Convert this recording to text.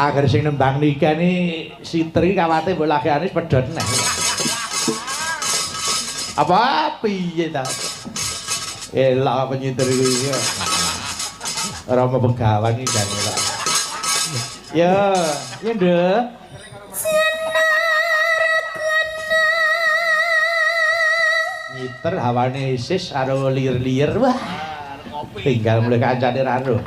Agar sing nembang Niken iki sitri kawate mbok lagekane pedhot neh. Apa piye ta? Elok apa nyiter iki. Ora mau begawan iki jan elok. Ya, ya Nduk. Nyiter hawane isis karo lir-lir. Wah. Tinggal mulai kancane ra roh.